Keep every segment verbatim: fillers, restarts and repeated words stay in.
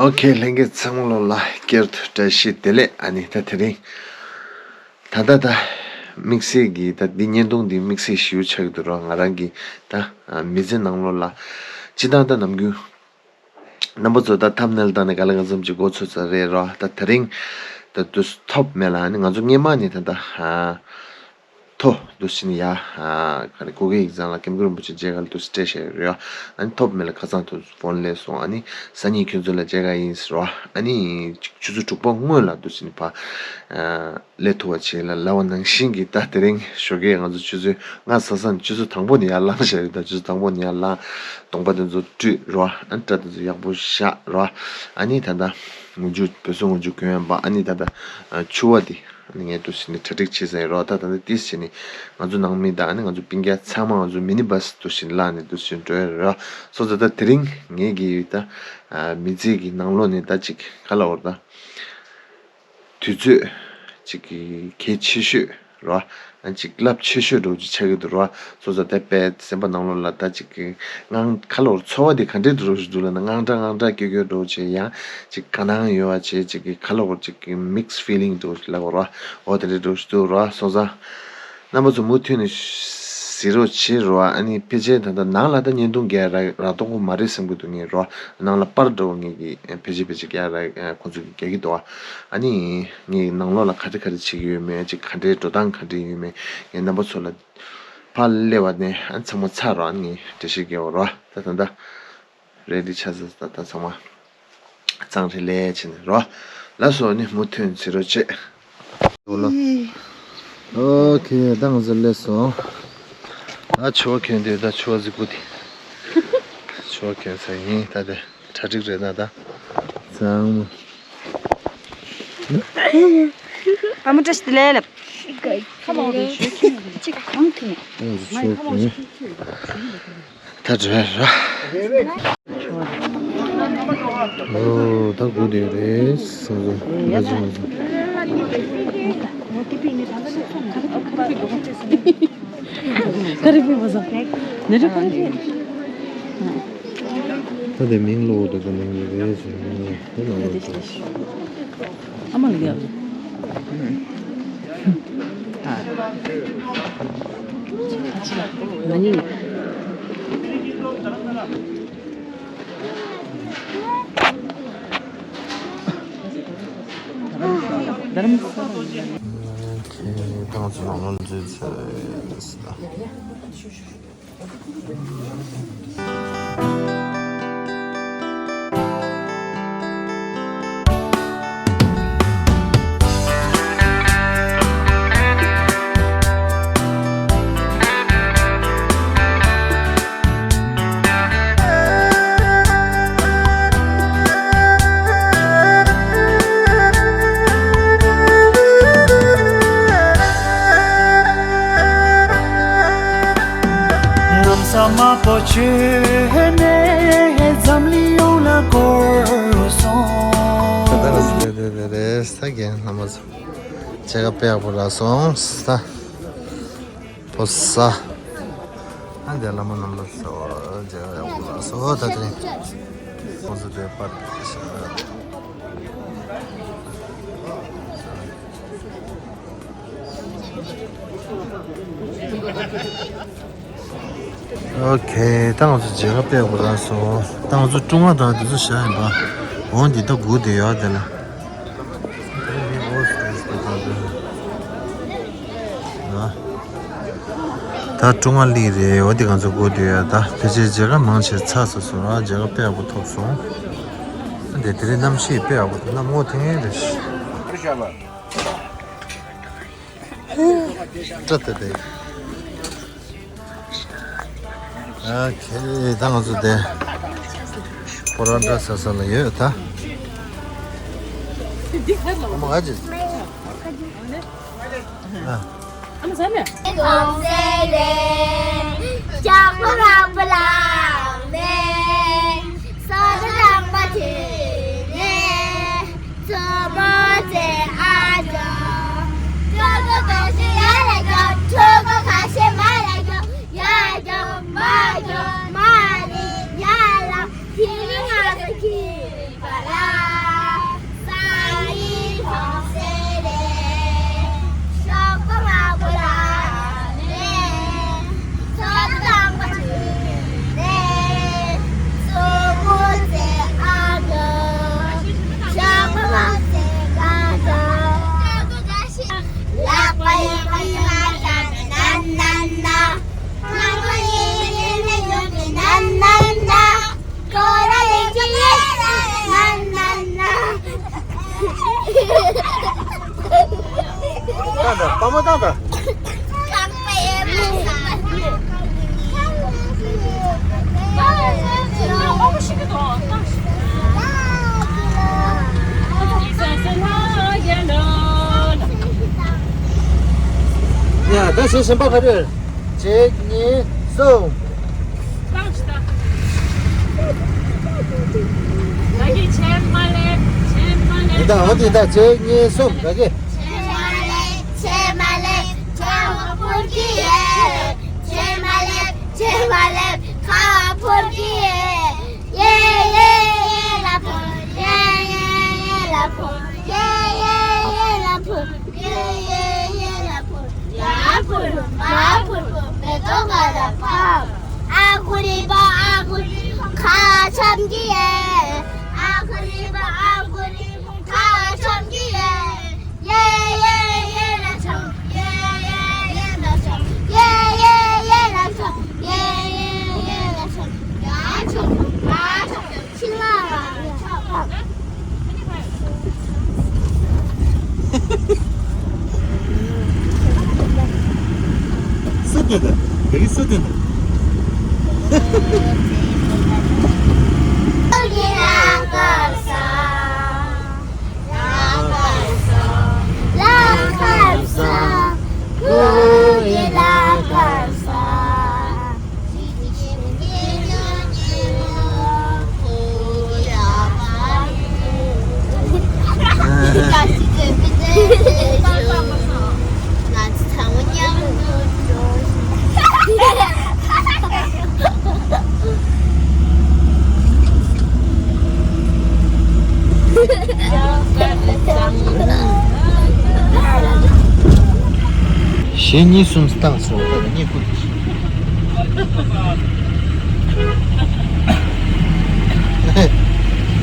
ཨོ་ཁེ། ལྷན་རྒྱས་ཚང་མ་ལོ་ལ་བསྐྱར་དུ་བཀྲ་ཤིས་བདེ་ལེགས། ཨ་ནི་ད་དེ་རིང་ད་ད་ད་དམིགས་བསལ་གྱི་ད་འདི་བརྙན་ཐུང་འདི་དམིགས་བསལ་ཞིའུ་ཆགས་འདུག་རོ། ང་རང་གི་ད་མི་ཚེ་ནང་ལོ་ལ་སྤྱི་བཏང་ད་ནམ་རྒྱུན་རྣམ་པ་ཚོ་ད་ཐམ་ནེལ་དང་ནི་ག་ལ་ག་ཙམ་ཅིག་གོ་ཚོད་ཚོད་རེད་རོ། ད་དེ་རིང་ད་དུས་ཐོབ་མེད་ལ། ཨ་ནི་ང་ཚོ་སྔས་མ་ནས་ད་ད་ཐོ་འདུག་ཕྱིན་ཡ། ཨ་ག་རེ་གུ་གེ་ཡིག་ཚང་ལ་ཀེམ་ཀུ་རིན་པོ་ཆེ་མཇལ་ཁ་ལ་འདུག་སྤྲད་བཞག་ཡོད་རེད་ཡ། ཨ་ནི་ཐོབ་མེད་ལ་ཁ་སང་དུ་ཕོན་སླེབས་སོང་། ཨ་ནི་སང་ཉིན་ཁྱོད་ཚོ་ལ་མཇལ་ཁ་ཡིན་ཟེར་བ། ཨ་ནི་ཆུ་ཚོད་དྲུག་པ་སྔོན་ལ་འདུག་ཕྱིན་ཕ་ཨ་སླེབས་ཐུབ་པ་བྱེད་ལ་ལབ་པ་ནང་བཞིན་གྱི་ད་དེ་རིང་ཞོགས་ཀས་ང་ཚོ་ཆུ་ཚོད་ལྔ་ས་ས་ནས་ཆུ་ཚོད་དང་པོ་ནས་ཡར་ལངས་བཞག་ཡོད། ད་ཆུ་ཚོད་དང་པོ་ནས་ཡར་ལངས། གདོང་པ་དེ་ཚོ་བཀྲུས་རོ། ཨ་ནི་སྐྲ་དེ་ཚོ་ཡག་པོ་བཞག་རོ། ཨ་ནི་ད་ད་ངུ་འཇུ་བོད་སོ་ངུ་འཇུ་གོན་ཡ་འབའ། ཨ་ནི་ད་ད་ཨ་ཕྱུ་པ་དེ་ཨ་ནི་ངས་འདུག་ཕྱིན་ནས་གྲ་སྒྲིག་བྱས་ཟིན་རོ། ད་ད་ད་ཏིས་བྱས་ནས་ང་ཚོ་ནང་མི་དང་ཨ་ནི་ང་ཚོ་སྤུན་ཀྱག་ཚང་མ་ང་ཚོ་མི་ནི་བཱས་འདུག་ཕྱིན་ལ་ནི་འདུག་ཕྱིན་འགྲོ་ཡ་རོ། སོ་སོ་ད་དེ་རིང་ངེད་ཀྱི་ད་ཨ་མི་ཚེ་གི་ནང་ལོགས་ནས་ད་ཅིག་ག་ལ་འོར་ད། དུས་ཚོད་ཅིག་གི་གལ་ཆེ་ཤོས་རོ། ཨ་ཅིག་རླབས་ཆེ་ཤོས་འདྲ་བོ་ཅིག་ཆགས་ཀྱི་འདུག་རོ། སོ་སོ་དེ་དཔེ་སེམས་པ་ནང་ལོགས་ལ་ད་ཅིག་གི་དངངས་ཁ་ལོར་ཚོར་བ་དེ་ག་འདྲའི་འདྲ་བོ་ཞིག་འདུག་ལབ་ན། དངངས་སྐྲག་དངངས་སྐྲག་སྐྱོ་སྐྱོ་འདྲ་བོ་ཅིག་ཡང་ཅིག་དགའ་སྣང་ཡོད་པ་བྱས། ཅིག་གི་ཁ་ལོར་ཅིག་གི་མིགས་ཕི་ལིང་འདྲ་བོ་ཅིག་ལབ་དགོས་རོ། འོ་དེ་འདྲའི་འདྲ་བོ་ཞིག་འདུག་རོ། སོང་ཙང་རྣམ་པ་ཚོ་མུ་མཐུད་ནས་གཟིགས་རོགས་བྱེད་རོ། ཨ་ནི་ཕལ་ཆེར་ད་ལྟ་ནང་ལ་ད་བརྙན་ཐུང་རྒྱག་རག་རག་གཏོང་གི་མ་རེད་བསམ་གྱི་འདུག་ངས་རོ། ནང་ལ་པར་འདྲ་བོ་ངས་ཀྱི་ཕལ་ཆེར་ཕལ་ཆེར་རྒྱག་རག་ཁོང་ཚོ་གིས་རྒྱག་གི་འདུག་ཨ་ནི་ངས་ནང་ལོགས་ལ་ག་རེ་ག་རེ་བྱེད་ཀྱི་ཡོད་མེད། ཅིག་ག་འདྲའི་འགྲོ་སྟངས་ག་འདྲ་ཡོད་མེད་ངས་རྣམ་པ་ཚོ་ལ་ཕར་སླེབས་པ་ནས་ཨ་ཚང་མ་ཚར་རོ། ཨ་ནི་ངས་འགྲེལ་བཤད་རྒྱག་རོ། ད་ད་ད། རེ་ཌི་ཆགས་ས། ད་ད་ཚང་མ་གཙང་རེ་ལས་བྱས་ནས་རོ། ལགས་སོ། ནི་མུ་མཐུད་བྱེད་རོགས་བྱེད། ཨོ་ལོ། ཨོ་ཁེ། ད་ང་ཚོ་སླེབས་སོང་། ད་ཕྱུ་པ་གྱོན་དུས་ད་ཕྱུ་པ་གཟིག་པོ་དེ། ཕྱུ་པ་གྱོན་ས་ཡིན། ད་དེ་གྲ་སྒྲིག་རེད་ད་ད། ཚང་མ། ཨ་མ་བཀྲ་ཤིས་བདེ་ལེགས་ལབ། ཁ་བ་འོག་ཏུ་ཞོལ་ཁྱེར་ནས་ཅིག་གང་ཁྱེར་ནས། ཨ་ང་ཚོ་ཕྱུ་པ་གྱོན། ད་འགྲོ་ཡ་ར། ཨོ་ད་སྒུག་བསྡད་རེད། སོང་ཙང་ང་ཚོ་ང་ཚོ། ག་རེ་ཕེབས་པ་སོང་། ནེ་ཊི་ཀོན་ཕེབས། ད་དེ་མིང་ལོ་དེ་ད་མིང་ལོ་རེད་ཟེར། མིང་ལོ་དེ་ལ་ལོ་དེ། ཨ་མ་ལ་ཡ། ཨ། ང་ནི། རྡ་རམ་ས་ལ། ཁྱེད་ཏང་ཙུའུ་ནང་ལ་འཛུལ་ཚར་རེད་ཟེར། ལམ་ས་དམར་པོ་བྱོན་ནས་འཛམ་གླིང་ཡོངས་ལ་བསྐོར་སོང་། ད་ལྟ་རེ་རེ་རེ་རེ་ས་རྒན་ལྷ་མོ་ཚོ་མཇལ་ཁ་དཔེ་ཡག་པོ་རག་སོང་ས། ཕོ་ས། ཨ་འདི་བླ་མ་རྣམ་པ་ཚོ་མཇལ་ཁ་ཡག་པོ་རག་སོང་། ད་དེ་རིང་ཁོང་ཚོ་དེ་པར་ཨོ་ཁེ། ད་ང་ཚོ་མཇལ་ཁ་དཔེ་ཡག་པོ་རག་སོང་། ད་ང་ཚོ་ཀྲུང་ཧྭ་དང་དེ་ཚོ་བཞག་ཡིན་པ། འོ་འདི་ད་སྒུག་བསྡད་ཡོད་དེ་ལ། ད་ཀྲུང་ཧྭ་གླིང་རེད། འོ་འདི་ང་ཚོ་སྒུག་བསྡད་ཡོད། ད་ཕལ་ཆེར་མཇལ་ཁ་མང་ཆེར་ཚར་ཚར་སོང་ར། མཇལ་ཁ་དཔེ་ཡག་པོ་ཐོབ་སོང་། འདི་དེ་རིང་གནམ་གཤིས་དཔེ་ཡག་པོ་འདུག་གནམ་སྔོ་ཐིང་ཐིང་རེད། སྐྲ་དེ་དེ། ཨ་ཁེ། ད་ང་ཚོ་དེ་ཁོ་རང་འདྲ་ས་ས་ལ་ཡོད་ད། ཨ་མ་ག་ཅི། ཨ། ཨ་མ་ཟ་ནས། ཨ་མ་ཏང་ཏ། ཡ་ད་ཞེས་གཞན་པ་ག་རེ། གཅིག་གཉིས་གསུམ། ད་གི་ཆེན་མ་ལེ་ཆེན་མ་ལེ། ཡི་ད་འོ་དེ་ད་གཅིག་གཉིས་གསུམ་ད་གི། ཆེན་མ་ལེ་ཆེན་མ་ལེ་ཁ་བ་འཕུར་གི་ཡེ། ཆེན་མ་ལེ་ཆེན་མ་ལེ་ཁ་བ་འཕུར་གི་ཡེ། ཡེ་ཡེ་ཡེ་ལ་འཕུར། ཡེ་ཡེ་ཡེ་ལ་འཕུར། ཡེ་ཡེ་ཡེ་ལ་འཕུར། ཡེ་ཡེ་ཡེ་ལ་འཕུར། ཡ་འཕུར་མ་འཕུར་མེ་ཏོག་ག་ལ་ཕབ། ཨ་ཁུ་རི་པ་ཨ་ཁུ་རི་ཁ་ཆམ་གི་ཡེ། ཨ་ཁུ་རི་པ་ཨ་ཁུ་རི་ཁ་ཆམ་གི་ཡེ། ཡེ་ཡེ་ཡེ་ལ་ཆམ། ཡེ་ཡེ་ཡེ་ལ་ཆམ། ཡེ་ཡེ་ཡེ་ལ་ཆམ། ཡེ་ཡེ་ཡེ་ལ་ཆམ། ཡ་ཆམ་མ་ཆམ། ཕྱི་ལ་སུ་དེ་དང་། དེ་གི་སུ་དེ་དང་། གཞས་གཉིས་གསུམ་བཏང་སོང་། ད་གཉིས་ཀུན།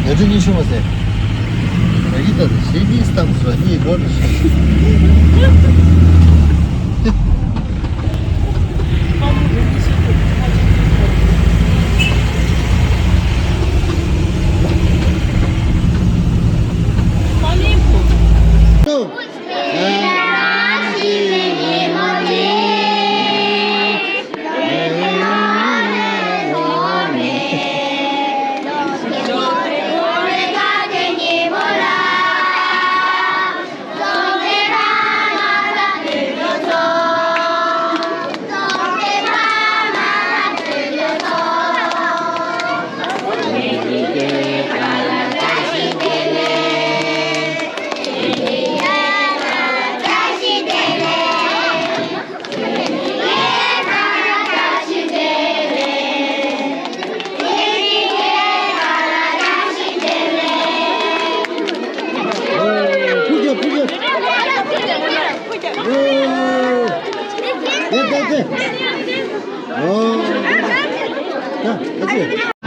ང་ཚོ་གཉིས་ཤུ་བ་ཟེར། ང་གིས་ད་གཞས་གཉིས་བཏང་སོང་། གཉིས་ལོ་ནས་ཤི།